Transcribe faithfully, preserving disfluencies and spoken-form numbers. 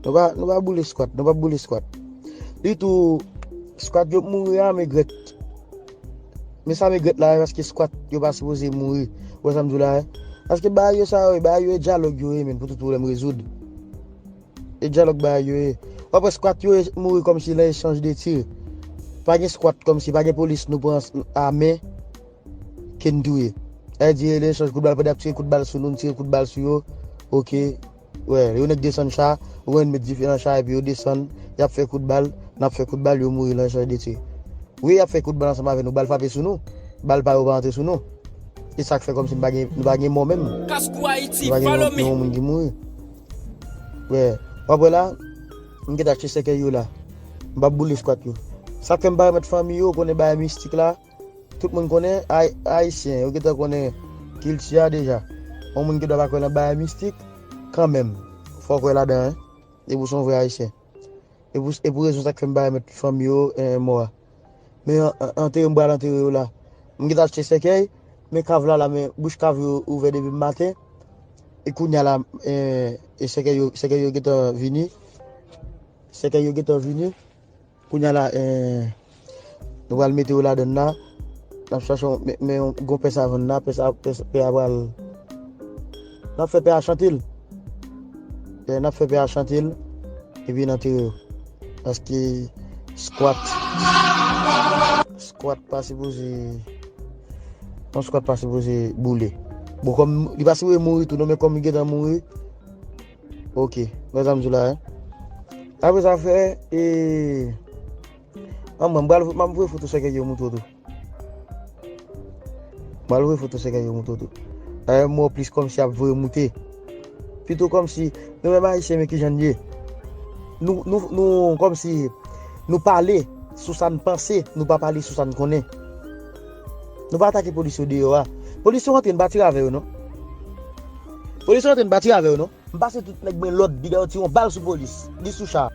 Nou pa, nou pa boule squat, nou pa boule squat. Ditou, squat yo mouri a, m regrèt. Men sa m regrèt la, paske squat yo pa sipoze mouri. Ou wè sa m di w la, eh? Paske bagay yo sa yo, bagay yo e dyalòg yo ye, men pou tout pwoblèm rezoud. E dyalòg bagay yo ye. W ap wè squat yo mouri kòmsi nan echanj de tir. Pa gen squat kòmsi, pa gen polis nou pran a men ke n touye. Sa vle di, nan echanj kout bal, pandan y ap tire kout bal sou nou, n tire kout bal sou yo. Oke. Wè, yo nèk desann cha, ou wè n met dife nan cha, epi yo desann, y ap fè kout bal, n ap fè kout bal, yo mouri nan echanj de tir. Wi, y ap fè kout bal ansanm avè nou, bal frape sou nou, bal pa yo pa antre sou nou. E sa k fè kòmsi n pa gen, n pa gen mò menm. Kaskou Ayiti, follow me. Nou pa gen yon, yon moun ki mouri. Wè, w ap wè la, m gentan achte sèkèy yo la. M p ap boule squat yo. Sa k fè m pa remèt fanmi yo, konnen bagay mistik la, tout moun konnen, Ay-, Ayisyen, yo gentan konnen kilti a deja. Yon moun ki dwa pa kwè nan bagay mistik, kanmenm, fò w kwè ladan, en. E pou se yon vrè Ayisyen. E pou, e pou rezon sa k fè m pa remèt fanmi yo, en, mò a. Men an-, an-, antere m pral antere yo la. M gentan achte sèkèy, men kav la la, men bouch kav yo ouvè depi maten. E kounye a la, en, e sèkèy yo, sèkèy yo gentan vini. Sèkèy yo gentan vini. Kounye a la, en, nou pral mete yo ladann la. N ap chache yon, men, men yon gwo pè savann la, pè sa, pè, pè a pral. N ap fè pè a chante l. E, n ap fè pè a chante l. Epi n antere yo. Paske squat, squat pa sipoze, yon squat pa sipoze boule. Bon, kòm li pa sipoze mouri tou, non, men kòm li gentan mouri, oke. Wè sa m di w la, en. Apre sa, fè, e, an mwen, m pral, m ap voye foto sèkèy yo montre w tou. M al voye foto sèkèy yo montre w tou. Dayè, m wè w plis kòmsi ap voye moute. Pito kòmsi, nou menm Ayisyen, men kijan n ye. Nou, nou, nou, kòmsi, nou pale sou sa n panse, nou pa pale sou sa n konnen. Nou pa atake polis yo deyò a. Polis yo rantre, n pa tire avè yo, non. Polis yo rantre, n pa tire avè yo, non. M pase tout nèg men lòd, piga yo tire yon bal sou polis. Li sou cha.